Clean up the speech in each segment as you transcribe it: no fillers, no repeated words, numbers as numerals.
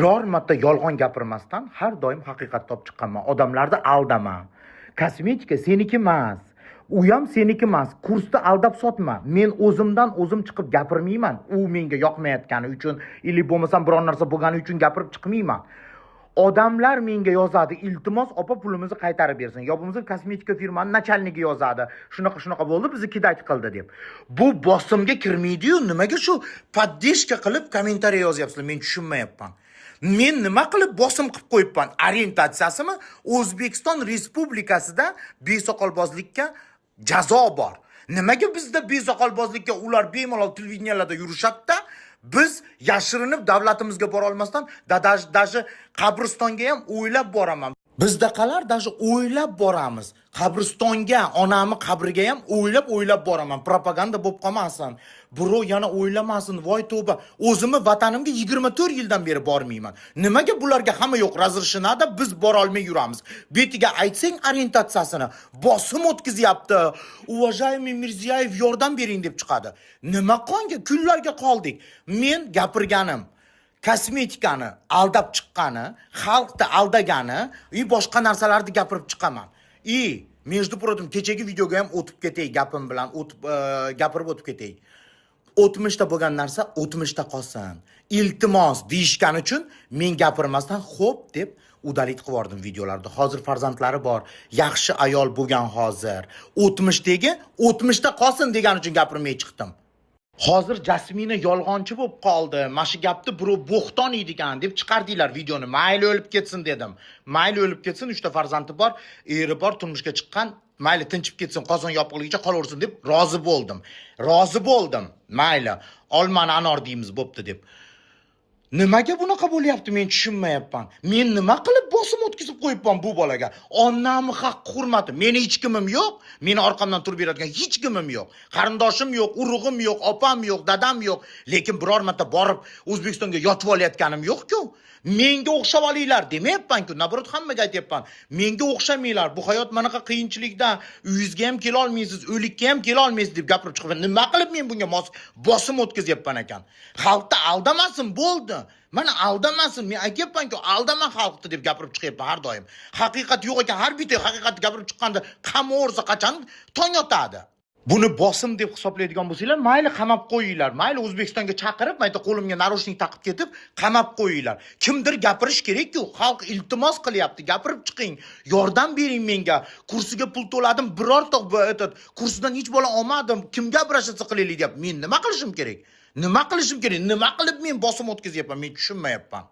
Biror marta yolg'on gapirmasdan har doim haqiqat topib chiqqanman. Odamlarni aldama. Kosmetika seniki emas. U ham seniki emas. Kursda aldab sotma. Men o'zimdan o'zim chiqib gapirmayman. U menga yoqmayotgani uchun или bo'lmasam biror narsa bo'lgani uchun gapirib chiqmayman. Odamlar menga yozadi: "Iltimos, opa, pulimizni qaytarib bersin." Yo bo'lmasa kosmetika firmani начальник i yozadi: "Shunaqa shunaqa bo'ldi, bizni кидать qildi", deb. Bu bosimga kirmaydi-yu, nimaga shu поддержка qilib kommentariy yozyapsizlar? Men tushunmayapman. Men nima qilib bosim qilib qo'yibman? Orientatsiyasimi? O'zbekiston Respublikasida besoqolbozlikka jazo bor. Nimaga bizda besoqolbozlikka ular bemalol televideniyalarda yurishadi-da, biz yashirinib davlatimizga bora olmasdan, даже qabristonga ham o'ylab boraman. Bizdaqalar даже o'ylab boramiz. Qabristonga, onamni qabriga ham o'ylab o'ylab boraman. Propaganda bo'lib qolmasin. Birov yana o'ylamasin, voy tavba. O'zimni vatanimga 24 yildan beri bormayman. Nimaga bularga hamma yo'q разрешено da, biz bora olmay yuramiz? Betiga aytsang orientatsiyasini, bosim o'tkazyapti. "Уважаемый Mirziyoyev, yordam bering", deb chiqadi. Nima qonga kunlarga qoldik? Men gapirganim kosmetikani aldab chiqqani, xalqni aldagani и boshqa narsalarni gapirib chiqaman. И между прочим, kechagi videoga ham o'tib ketay, gapim bilan o'tib gapirib o'tib ketay. O'tmishda bo'lgan narsa o'tmishda qolsin. Iltimos deyishgani uchun men gapirmasdan xo'p deb удалить qilib yubordim videolarni. Hozir farzandlari bor, yaxshi ayol bo'lgan hozir. O'tmishdagi o'tmishda qolsin degani uchun gapirmay chiqdim. Hozir Jasmina yolg'onchi bo'lib qoldi. Mana shu gapni birov bo'xton yeydigan deb chiqardinglar videoni. Mayli, o'lib ketsin dedim. Mayli, o'lib ketsin, 3 ta farzandi bor, eri bor, turmushga chiqqan. Mayli, tinchib ketsin, qozon yopiqligicha qolaversin deb rozi bo'ldim. Rozi bo'ldim. Mayli, olmani anor deymiz, bo'pti deb. Nimaga bunaqa bo'lyapti, men tushunmayapman. Men nima qilib bosim o'tkazib qo'yibman bu bolaga? Onamni haqqi hurmati. Meni hech kimim yo'q. Meni orqamdan turib beradigan hech kimim yo'q. Qarindoshim yo'q, urug'im yo'q, opam yo'q, dadam yo'q. Lekin biror marta borib O'zbekistonga yotib olayotganim yo'q-ku. Menga o'xshab olinglar demayapman-ku. Наоборот, hammaga aytyapman. Menga o'xshamanglar. Bu hayot manaqa qiyinchilikdan uyingizga ham kela olmaysiz, o'likka ham kela olmaysiz deb gapirib chiqibman. Nima qilib men bunga mos bosim o'tkazyapman ekan? Xalqni aldamasin, bo'ldi. Mana aldamasin, men aytyapman-ku, aldama xalqni deb gapirib chiqyapman har doim. Haqiqat yo'q ekan, har bitta haqiqatni gapirib chiqqanda qamaversa qachon tong otadi? Buni bosim deb hisoblaydigan bo'lsanglar, mayli, qamab qo'yinglar. Mayli, O'zbekistonga chaqirib, mayli, qo'limga наручник taqib ketib, qamab qo'yinglar. Kimdir gapirish kerak-ku. Xalq iltimos qilyapti, gapirib chiqing. Yordam bering menga. Kursiga pul to'ladim, birorta этот kursidan hech bola olmadim. Kimga обращаться qilaylik deyapti. Men nima qilishim kerak? Nima qilishim kerak? Nima qilib men bosim o'tkazyapman? Men tushunmayapman.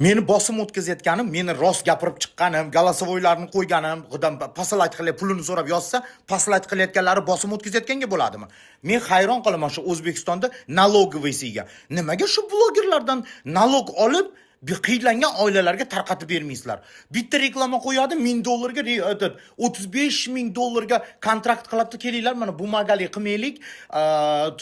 Meni bosim o'tkazayotganim, meni rost gapirib chiqqanim, голосовой larni qo'yganim, odam посылать qilib pulini so'rab yozsa, посылать qilayotganlari bosim o'tkazayotganga bo'ladimi? Men hayron qolaman shu O'zbekistonda налоговый siga. Nimaga shu blogerlardan налог olib, bir qiynalgan oilalarga tarqatib bermaysizlar? Bitta reklama qo'yadi, 1000 dollarga, этот 35 ming dollarga kontrakt qiladi, kelinglar, mana бумага li qilmaylik,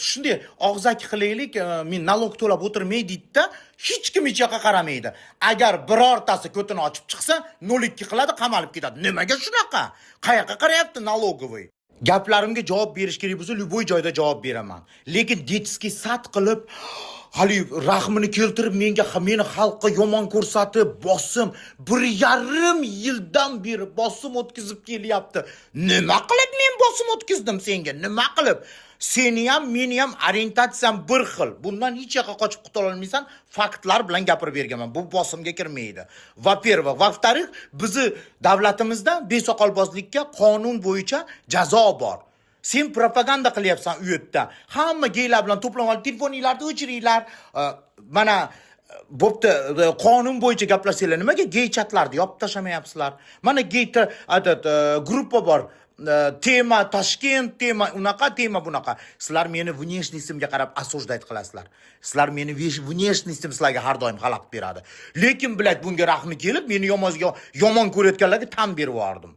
shunday og'zaki qilaylik, men налог to'lab o'tirmay deydi-da, hech kim hech yoqqa qaramaydi. Agar birortasi ko'tini ochib chiqsa, 0,2 qiladi, qamalib ketadi. Nimaga shunaqa? Qayoqqa qarayapti налоговый? Gaplarimga javob berish kerak bo'lsa, любой joyda javob beraman. Lekin детский сад qilib, hali rahmini keltirib menga, meni xalqqa yomon ko'rsatib, bosim 1,5 yildan beri bosim o'tkazib kelyapti. Nima qilib men bosim o'tkazdim senga? Nima qilib? Seni ham, meni ham orientatsiyam bir xil. Bundan hech yoqqa qochib qutula olmaysan. Faktlar bilan gapirib berganman. Bu bosimga kirmaydi. Во-первых, во-вторых, bizni davlatimizda besoqolbozlikka qonun bo'yicha jazo bor. Sen propaganda qilyapsan u yerda. Hamma geylar bilan to'planib olib, telefoninglarni o'chiringlar. Mana bo'pti, qonun bo'yicha gaplashsanglar, nimaga gey chatlarni yopib tashlamayapsizlar? Mana gey этот gruppa bor. Tema Toshkent, tema unaqa, tema bunaqa. Sizlar meni внешность imga qarab осуждать qilasizlar. Sizlar meni внешность im sizlarga har doim xalaqit beradi. Lekin, блядь, bunga rahmi kelib, meni yomon ko'rayotganlarga tan berib yubordim.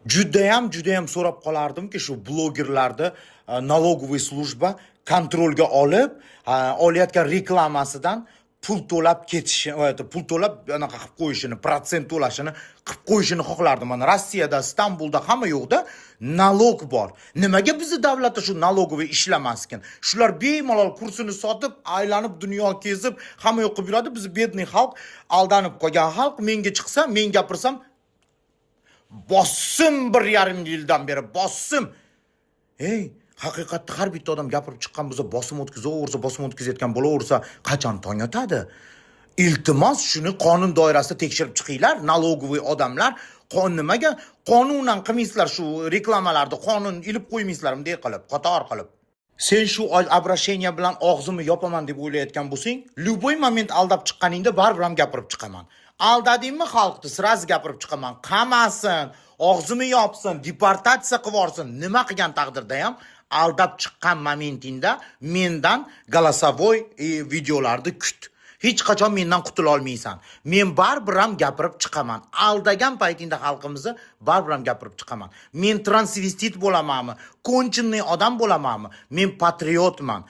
Judayam, judayam so'rab qolardimki, shu blogerlarni налоговый служба контроль ga olib, olayotgan reklamasidan pul to'lab ketishi, pul to'lab anaqa qilib qo'yishini, protsent to'lashini qilib qo'yishini xohlardim. Mana Rossiyada, Istanbulda, hamma yoqda налог bor. Nimaga bizni davlatda shu налоговый ishlamaskin? Shular bemalol kursini sotib, aylanib, dunyo kezib, hamma yoq qilib yuradi. Biz бедный xalq, aldanib qolgan xalq. Menga chiqsa, men gapirsam, bosim, 1,5 yildan beri bosim. Ey, haqiqatda har bitta odam gapirib chiqqan bo'lsa, bosim o'tkazaversa, bosim o'tkazayotgan bo'laversa, qachon tong otadi? Iltimos, shuni qonun doirasida tekshirib chiqinglar, налоговый odamlar. Nimaga qonunan qilmaysizlar shu reklamalarni, qonun ilib qo'ymaysizlar bunday qilib, qator qilib? Sen shu обращение bilan og'zimni yopaman deb o'ylayotgan bo'lsang, любой момент aldab chiqqaningda baribir ham gapirib chiqaman. Aldadingmi xalqni, сразу gapirib chiqaman. Qamasin, og'zimni yopsin, deportatsiya qilib yuborsin, nima qilgan taqdirda ham aldab chiqqan momentingda mendan голосовой и videolarni kut. Hech qachon mendan qutula olmaysan. Men baribir ham gapirib chiqaman. Aldagan paytingda xalqimizni baribir ham gapirib chiqaman. Men transvestit bo'lamanmi, конченый odam bo'lamanmi, men patriotman.